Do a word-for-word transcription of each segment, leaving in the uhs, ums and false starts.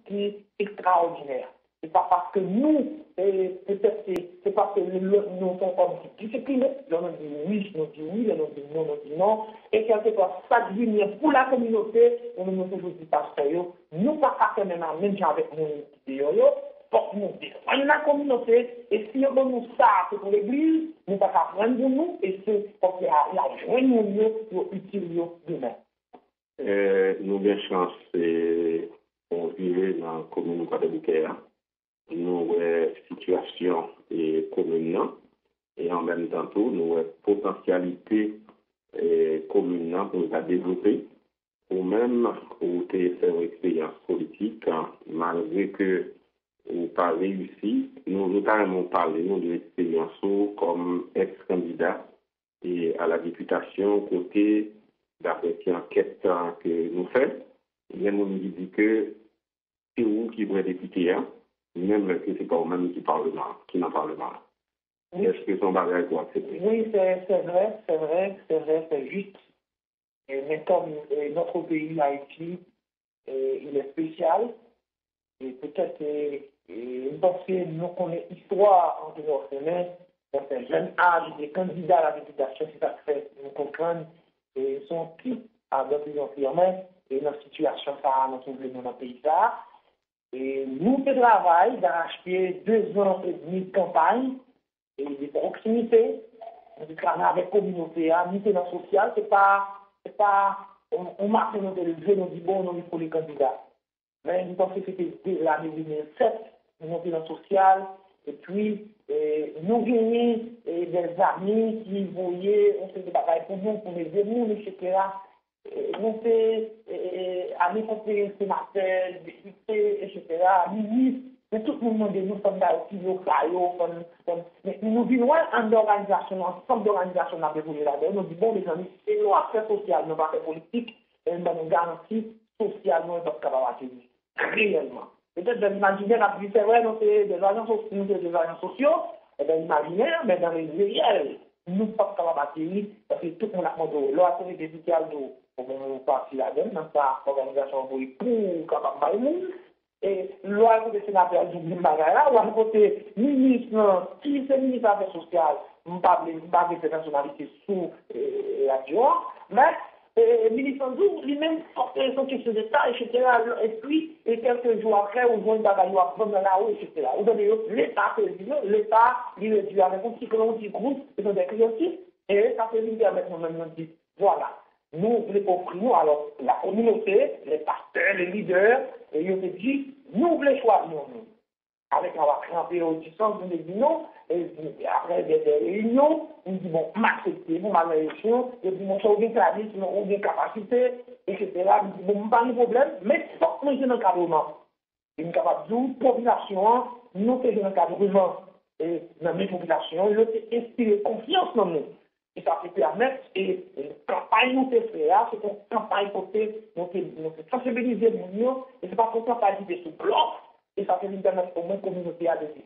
ki ekstraòdinè. Se pa paske nou, e, petèt se, se paske nou, nou se yon òm ki disiplinen, lè nou di wi, nou di wi, lè nou di non, nou di non, e kèlkeswa sa k vini an pou la kominote, nou menm nou toujou di pastè yo, nou pa ka fè menm a menm jan avèk moun ki deyò yo, fòk nou defann la kominote, e si yo ban nou sa, se pou legliz, nou pa ka pran pou nou, e se fòk y a, y a jwenn moun yo, yo itil yo demen. Eh, nou gen chans, eh, pou vire nan komin Kwadèboukè a. Nou wè sitiyasyon eh, komin nan, e an menm tan tou, nou wè potansyalite eh, komin nan pou nou ka devlope. Ou menm, ou te fè yon eksperyans politik, malgre ke ou pa reyisi, nou, nou ta renmen w pale nou de eksperyans ou kòm ex-kandida e a la depitasyon, kote, daprè ti ankèt ke nou fè, gen moun ki di ke se ou ki vrè depite a, menm lè ke se pa ou menm ki palman, ki nan palman an. Èske se yon bagay pou aksepte? Wi, se se vre, se vre, se vre, se jis. Men kòm notre pays Haïti, il est spécial, e petèt, e, m panse nou konnen istwa Antonio Semen, nan se jèn aj, li te kandida a la depitasyon, se sa k fè nou konprann, e se yon tip a Danvilliers Firmin, e nan sitiyasyon sa a, nan twouble nou nan peyi sa a. E nou te travay darachpye de zan edmi de kanpay, e de pwoksimite, nou te travay avèk kominote a, nou te nan sosyal, se pa, se pa yon, yon maten nou te leve, nou di bon, nou vin kole kandida. Men m panse se te de lane de mil sèt, nou te nan sosyal, epi, e, nou genyen, e, de zanmi ki voye yon seri de bagay pou nou, pou n ede moun, etsetera. E, nou te, e, e, ale kontre senatè, depite, etsetera, minis, men tout moun mande nou fò n ba yo ti lokal yo, fò n, fò n, men nou vin wè anndan òganizasyon nan, ansanm dòganizasyon n ap evolye ladan yo, nou di bon, mezanmi, si nou ap fè sosyal, nou pa fè politik, e m ban nou garanti, sosyal nou an p ap kapab ateri reyèlman. Petèt, dan limajinè, n ap di, se vre, nou se de ajan sosyo, nou se de ajan sosyo, e dan limajinè, men dan le reyèl, nou p ap kapab ateri, paske tout moun ap mande w. Lè w ap kote depite al di w, ou gen yon pati ladan l, nan sa òganizasyon an voye pou w kapab bay moun. E lè w al kote senatè al di w menm bagay la, w al kote minis lan, ki se minis afè sosyal, m pa vle, m pa vle fè nasyonalite sou, e, radyo a, men, e, minis lan di w, li menm, fòk se yon kesyon de sa, etsetera. Epi, e kèlke jou apre, ou jwenn bagay yo ap vann nan lari, etsetera. Ou tande yo, Leta sezi yo, Leta, li redui avèk yon ti kran, yon ti gwoup, e se de kreyoti, e sa se vin pèmèt nou menm nou di, vwala, nou vle ofri nou, alò, la kominote, les pasteurs, les leaders, e yo te di, nou vle chwazi yon moun. Avèk anba kranpe yo di sans, nou te di non, e, apre de, de reyinyon, nou di bon, m aksepte, pou m al nan eleksyon, yo di monchè, ou gen karizm, ou gen kapasite, etsetera. M di bon, m pa gen pwoblèm, men fòk mwen jwenn ankadreman. E m kapab di w, popilasyon an, nou te jwenn ankadreman e nan men popilasyon an, yo te enspire konfyans nan nou. E sa te pèmèt, e, e kanpay nou te fè a, se te yon kanpay kote nou te, nou te sansibilize moun yo, e se pa te yon kanpay ki te sou blòf, e sa te vin pèmèt omwen kominote a te di,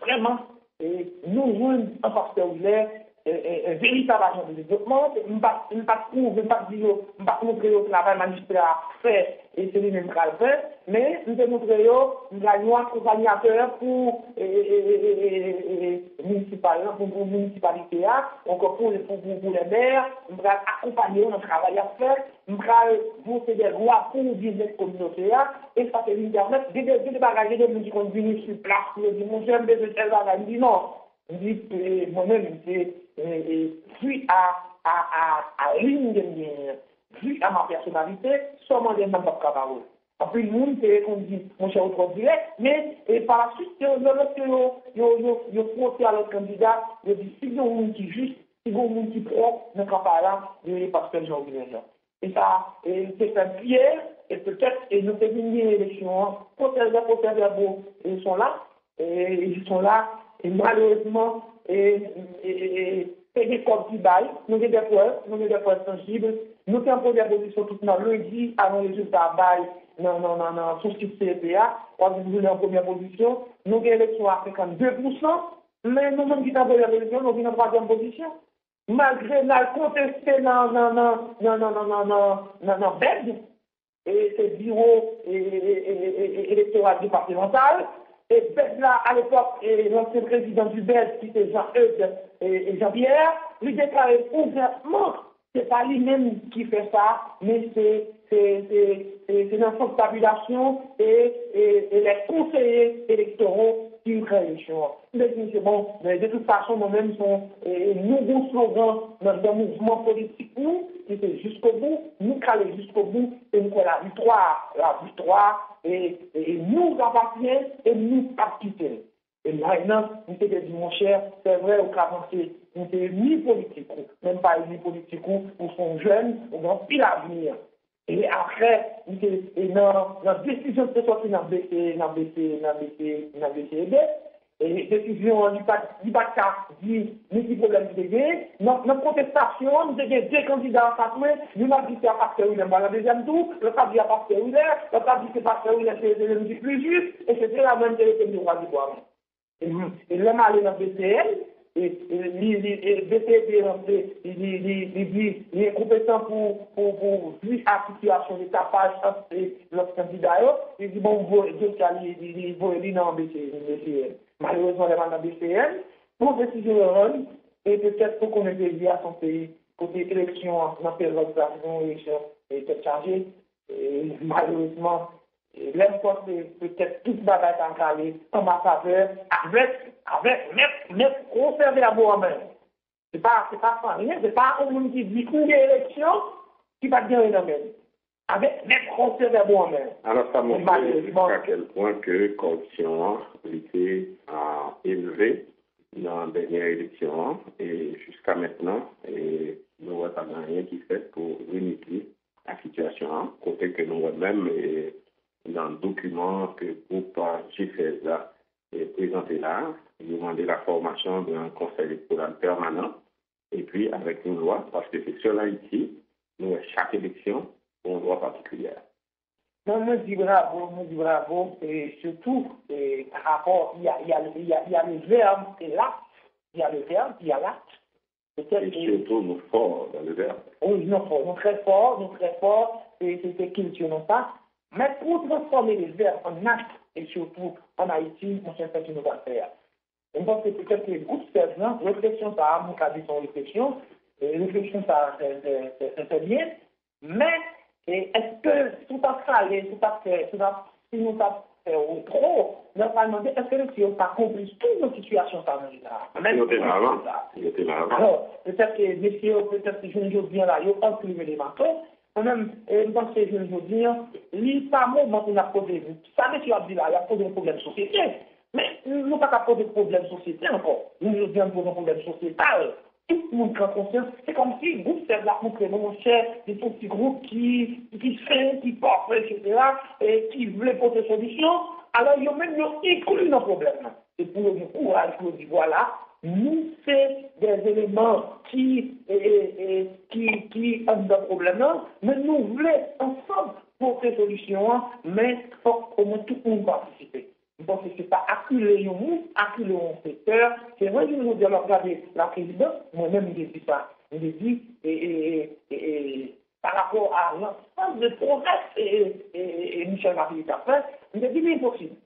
vrèman, e, nou jwenn an pastè Wilè, e, e, e veritab ajan de devlopman, m pa, m pa t pwouve, m pa t di yo, m pa t montre yo travay majistra a fè, e se li menm k al fè, men m te montre yo, m pral yon akonpanyatè pou, e, e, e, e, e, e, minisipal lan, pou, pou minisipalite a, ankò pou, pou, pou, pou lè mè, m pral akonpanye yo nan travay y ap fè, m pral vote de lwa pou byennèt kominote a, e sa te vin pèmèt, gen de, gen de bagay, gen de moun ki konn vini sou plas pou yo di, monchè, m bezwen tèl bagay, m di non. M di, e, mwen menm, se, e, e, vi a, a, a, a lin ke m genyen an, vi a ma pèsonalite, sa w mande m nan m p ap ka ba ou l. Anpil moun te konn di, monchè, ou twò dirèk, men, e, pa la swit, yo, yo, lòske yo, yo, yo, yo fwote a lòt kandida, yo di, si gen yon moun ki jis, si gen yon moun ki pwòp nan kanpay la, li rele pastè Jean Wilner Jean. E sa, e, te fè m fyè, e petèt, e nou te vin gen eleksyon an, procès-verbaux, procès-verbaux, e, sont là, e, ils sont là, e malerezman, e, e, e, e, te gen kòb ki bay, nou gen de prèv, nou gen de prèv tanjib, nou te an premyè pozisyon tout nan lendi, avan rezilta a bay nan, nan, nan, nan sou sit C E P a, w ap di nou an premyè pozisyon, nou gen eleksyon a senkannde pousan, men nou menm ki te an premyè pozisyon, nou vin an twazyèm pozisyon. Malgre n al konteste nan, nan, nan, nan, nan, nan, nan, nan, nan, nan bèd, e se biwo, e, e, e, e, e, e, elektoral depatmantal, e bèd la, alepòk, e lansyen prezidan di bèd, ki se Jean Eudes, e, e Jean Pierre, li deklare ouvètman se pa li menm ki fè sa, men se, se, se, se, se nan sant tabilasyon e, e, e lè konseye elektoro ki pran eleksyon an. M te di misye, bon, men de tout fason, mwen menm, se yon, e, nou gon slogan nan, nan mouvman politik nou, ki se jiskobou, nou k ale jiskobou, e nou kwè la viktwa, la viktwa, e, e, e nou apatyen, e nou p ap kite l. E la, nan, misye te di, monchè, se vre, ou ka panse, ou te enmi politik ou, men m pa enmi politik ou, ou se yon jèn, ou gen anpil avni. E apre, li te, e nan, nan desizyon ki te sòti nan B C, nan B C, nan B C, nan B C E D, e desizyon an, li pa, li pa t ka di ni ki pwoblèm ki te genyen. Nan, nan kontestasyon an, nou te gen de kandida anfas mwen, youn ap di se a pastè Wilner m pral nan dezyèm tou, lòt ap di a pastè Wilner, lòt ap di se pastè Wilner se, se li ki pli jis, etsetera. Mwen, m te rete m te kwaze bwa mwen. E, e lè m ale nan B C N, e, e, li, li, e, B C N te rantre, li, li, li, li di li enkonpetan pou, pou, pou vi a sitiyasyon de tapaj ant, e, lòt kandida yo. Li di, bon, m voye dosye a, li, li, li voye li nan B C N, B C N. Malerezman, lè m al nan B C N, bon desizyon yo rann, e petèt pou konnen peyi a se yon peyi kote eleksyon an, nan peryòd sa, se yon eleksyon, e, tèt chaje. E, malerezman, e, lè m panse petèt tout bagay ta prale an ma favè avèk, avèk mèt, mèt konsève a bò an men. Se pa, se pa san anyen, se pa yon moun ki di ou gen eleksyon ki pa t gen anyen nan men l. Avèk mèt konsève a bò an men. Alò, sa montre jiska kèl pwen ke kòripsyon an, li te, a, elve nan dènye eleksyon an, e jiska mentnan, e nou wè pa gen anyen ki fèt pou remedi a sitiyasyon an, kote ke nou wè menm, e, nan dokiman ke gwoup, a, G sèz la, e, prezante la, yo mande la fòmasyon de yon konsèy elektoral pèmanan, epi avèk yon lwa, paske se sèl Ayiti, nou wè chak eleksyon, yon lwa patikilyè. Non, mwen di bravo, mwen di bravo, e, sitou, e, pa rapò, il y a, il y a, il y a, il y a le verbe et l'acte, il y a le verbe, il y a l'acte. Petèt, e, sitou, nou fò dans le verbe. Wi, nou fò, nou trè fò, nou trè fò, e se, se kilti nou sa. Men pou transfòme le verbe en acte, e sitou an Ayiti, monchè, se sa nou pral fè a. M panse petèt ke gwoup sèz lan, refleksyon sa a, mwen ka di se yon refleksyon, e refleksyon sa a, se, se, se, se, se byen, men, e èske si w t ap pale, si w t ap fè, si w t ap, si nou t ap fè retro, nou pral mande, èske mesye yo pa konplis tou nan sitiyasyon sa a nou ye la a? Yo te la avan. Yo te la avan. Alò, petèt ke mesye yo, petèt jounen jodi a la, yo ankline de mato, Mwen menm, e, m panse jounen jodi a, li pa moman pou n ap poze. Sa mesye yo ap di la, y ap poze yon pwoblèm sosyete. Men, nou pa ka poze pwoblèm sosyete ankò. Jounen jodi a, nou poze yon pwoblèm sosyetal. Tout moun pran konsyans. Se kòmsi gwoup sèz la ap montre nou, monchè, se yon ti gwoup ki, ki sen, ki pwòp, etsetera, e ki vle pote solisyon. Alò, yo menm, yo enkli nan pwoblèm nan. Se pou yo gen kouraj pou yo di, vwala, nou se de eleman ki, e, e, e, ki, ki anndan pwoblèm nan, men nou vle ansanm pote solisyon an, men fòk omwen tout moun patisipe. M panse se pa akile yon moun, akile yon sektè. Se vre, jounen jodi a, lè w ap gade laprezidans, mwen menm, m te di sa. M te di, e, e, e, e, e, pa rapò a lansanm de pwomès, e, e, e, e, e Michel Martelly t ap fè, m te di li enposib.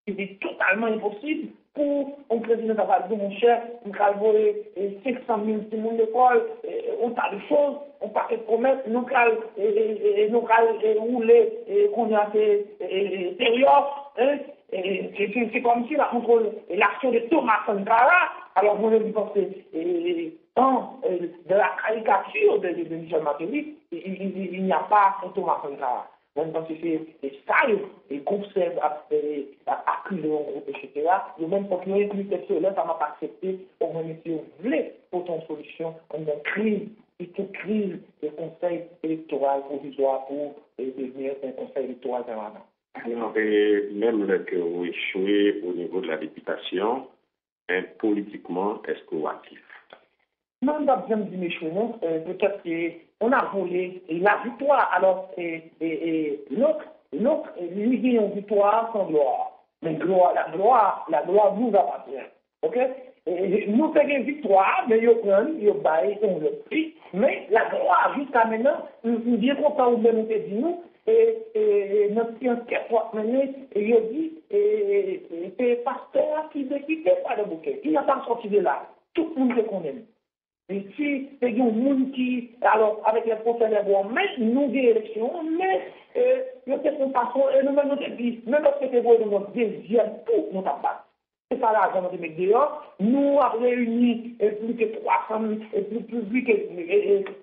Li totalman enposib pou yon prezidan ta pral di, monchè, m pral voye, e, senk san mil timoun lekòl, e, yon ta de choz, yon pakèt pwomès, nou pral, e, e, e, e, nou pral, e, woule, e, kounye a se, e, e, e, Terios, en, e, e, se, se, se kòmsi l ap montre, e, l'action de Thomas Sankara, alò mwen menm m panse, e, e, e, an, e, de la caricature de, de, de Michel Martelly, il, il, il, il n'y a pas un Thomas Sankara. Mwen, m panse se, se sa yo, e gwoup sèz ap, e, ap akile yon gwoup, etsetera. Yo menm, fòk yo enkli tèt yo, lè sa m ap aksepte, omwen mesye yo vle pote yon solisyon anndan kriz, e tout kriz, e konsèy elektoral pwovizwa pou, e, devni yon konsèy elektoral pèmanan. Alò, e, menm lè ke ou echwe o nivo de la depitasyon, men politikman, èske w aktif? Non, m p ap janm di m echwe, non. E, petèt ke on a volé la victoire. Alò, e, e, e, donk, donk, li gen yon viktwa san glwa. Men glwa, la gloire, la gloire nous appartient. Oke? E, e, nou te gen viktwa, men yo pran l, yo bay yon lòt fi. Men la gloire, jiska mentnan, m, m byen kontan ou menm ou te di nou, e, e, e, nan ti ankèt w ap mennen, e, yo di, e, e, e, se pastè a ki dekite Kwadèboukè. Il n'a pas sorti de là. Tout moun te konnen l. E si te gen yon moun ki, alò, avec les procès-verbaux, men nou gen eleksyon, men, e, yo te fè yon fason, e nou menm nou te di, menm lòske te voye nou yon dezyèm tou, nou t ap bat. Se pa lajan nou te met deyò, nou ap reyini, e, plis ke twa san, e, plis, plis, plis ke, e,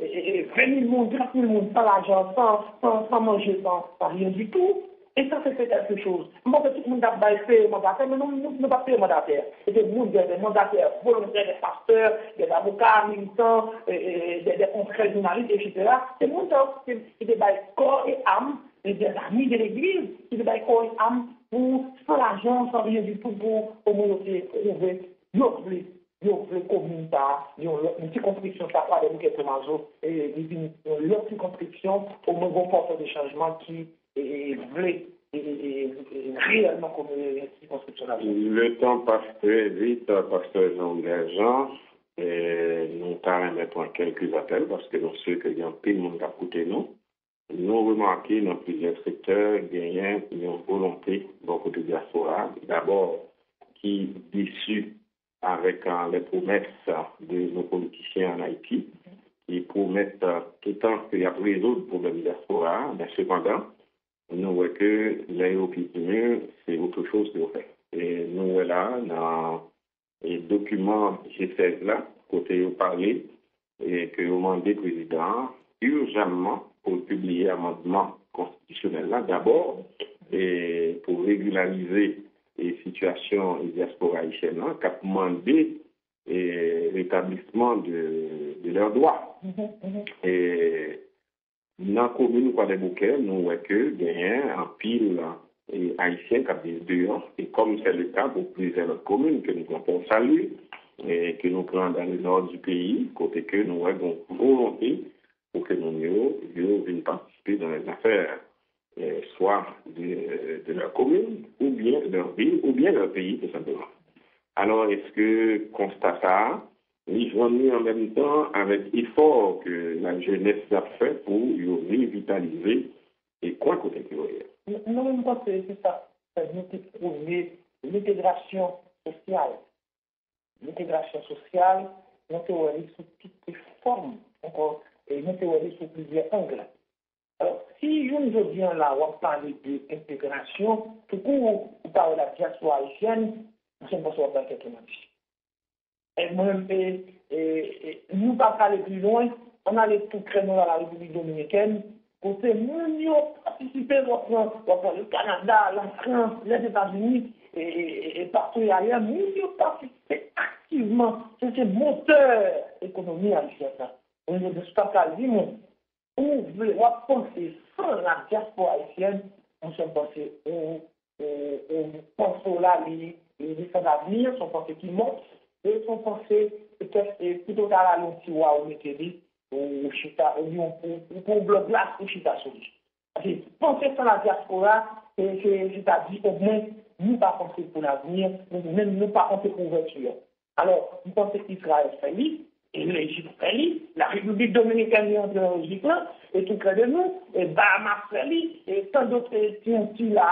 e, ven mil moun, trant mil moun, san lajan, san, san, san manje, san, san rien du tout. E sa se fè kèlke choz. M panse tout moun t ap bay peye mandatè, men nou, nou, nou pa peye mandatè. Se te moun, des, des mandataires volontaires, des pasteurs, des avocats, militants, e, e, des, des confrères journalistes, et cetera. Se moun sa yo ki te, ki te bay kò e am, e des amis de l'église, ki te bay kò e am pou, san lajan, san rien du tout, pou omwen yo te pwouve yo vle, yo vle komin sa, yon lòt, yon sikonskripsyon sa, Kwadèboukè Tomazo, e, li vin yon lòt sikonskripsyon, omwen gon pòtè de chanjman ki e, e, vle e, e, e, e, reyèlman komi-, sikonskripsyon la. Le temps passe très vite, pastè Jean Wilner Jean, e, nou ta renmen pran kèlke apèl paske nou si ke gen anpil moun k ap koute nou. Nou remake nan plizyè sektè genyen yon volonte bò kote dyaspora, dabò ki desi avec euh, les promesses de nos politiciens en Haïti, ki pwomèt euh, toutan ke y ap rezoud pwoblèm dyaspora a, men sepandan, nou wè ke lè yo pi di nou, se otre choz ke yo fè. E nou wè la, nan e dokiman G sèz la, kote yo pale, e ke yo mande prezidan an, ijanman, pou l pibliye amandman konstitisyonèl la, dabò, e pou regilarize e sitiyasyon e dyaspora ayisyèn nan, k ap mande e retablisman de, de leurs droits. E nan komin Kwadèboukè, nou wè ke genyen anpil e, Ayisyen k ap viv deyò, e comme c'est le cas pour plusieurs autres communes que nous prenons pour salut, e ke nou pran dans le nord du pays, kote ke nou wè gon volonte pou ke moun yo, yo vin patisipe dans les affaires, e, soit de, de leur commune, ou bien leur ville, ou bien leur pays, tout simplement. Alors, est-ce que constat sa a, li jwenn li an menm tan avèk efò ke lajenès ap fè pou yo revitalize e kwen kote ke yo ye? Nou, nou menm panse se sa k fè nou te prone lentegrasyon sosyal. Lentegrasyon sosyal, nou te wè li sou tout fòm, ankò, e nou te wè li sou plizyè ang. Alò, si jounen jodi a la, w ap pale de entegrasyon, toukou, ou pa wè la dyaspora ayisyèn, m se panse w ap bay tèt ou manti. E mwen menm, e, e, e, nou pa prale pi lwen, ann ale tou krè nou la, la Repiblik Dominikèn, kote moun yo patisipe, w ap pran, w ap pran le Kanada, la Frans, Lèzetazini, e, e, e, e partou e ayè, moun yo patisipe aktivman, se, se motè ekonomi ayisyèn nan. Moun yo jis pa pral di moun, ou vle, w ap panse san la dyaspora ayisyèn, mwen se panse ou, ou, ou panse w la, li, li, li san avni, se yon panse ki mò, e se yon panse, petèt, e, pito w ta rale yon ti wa ou mete li, ou, ou chita, ou, ou, ou pran yon blòk glas, ou chita sou li. Paske panse san la dyaspora, se, se, se ta di, omwen, nou pa panse pou lavni, nou menm, nou pa panse pou ouvèti a. Alò, m panse Izrayèl fè li, e Lejip fè li, la Repiblik Dominikèn li antre nan lojik lan, e tou prè de nou, e Bahamas fè li, e tan dòt, e ti, ti la,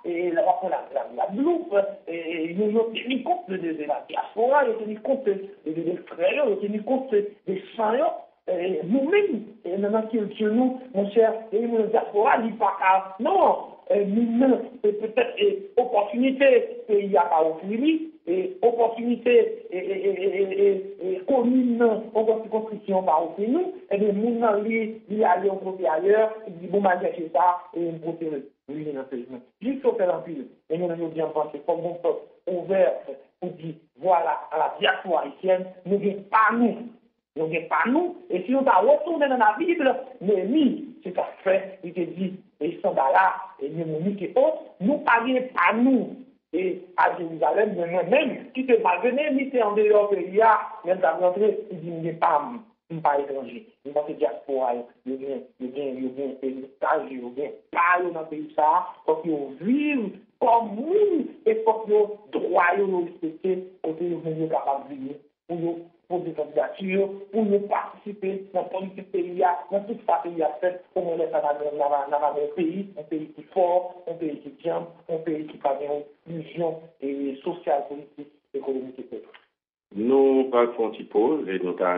e la, la, la, la Gwadloup, e, e yo, yo teni kont de, de, de la dyaspora, yo teni kont de, de, de frè yo, yo teni kont de san yo, e nou menm, e nan, nan kilti nou, monchè, peyi moun nan dyaspora, li pa ka, non, e moun nan, e petèt, e opòtinite peyi a ka ofri li, e opòtinite, e, e, e, e, e, e, e komin nan, yon sikonskripsyon pa ofri nou, ebyen, moun nan, li, li ale yon kote ayè, li di, bon, m al chèche sa, e m pote l vini nan peyi mwen. Jis yo fè l anpil. E jounen jodi a, m panse, fòk gon pòt ouvè pou di, vwala, a la dyaspora ayisyèn, nou gen pa nou. Nou gen pa nou, e si nou ta retounen nan Labib, Neyemi, se sa k fè, li te di, e Sanbalat, e Neyemi, ke, o, nou pa gen pa nou, e a Jerizalèm, men mwen menm, ki te, malgre Neyemi te andeyò peyi a, men l t ap rantre, li di, m gen pa m, m pa etranje. M panse dyaspora yo, yo gen, yo gen, yo gen eritaj yo, yo gen pa yo nan peyi sa a, fòk yo viv kòm moun, e fòk yo, dwa yo, yo respekte, kote yo menm yo kapab vini, pou yo poze kandidati yo, pou yo patisipe nan politik peyi a, nan tout sa peyi a ap fèt, omwen lè sa n a gen, n a, n a gen yon peyi, yon peyi ki fò, yon peyi ki djanm, yon peyi ki pa gen yon vizyon e sosyal, politik, ekonomik, etsetera. Nou pral fè yon ti poz e nou ta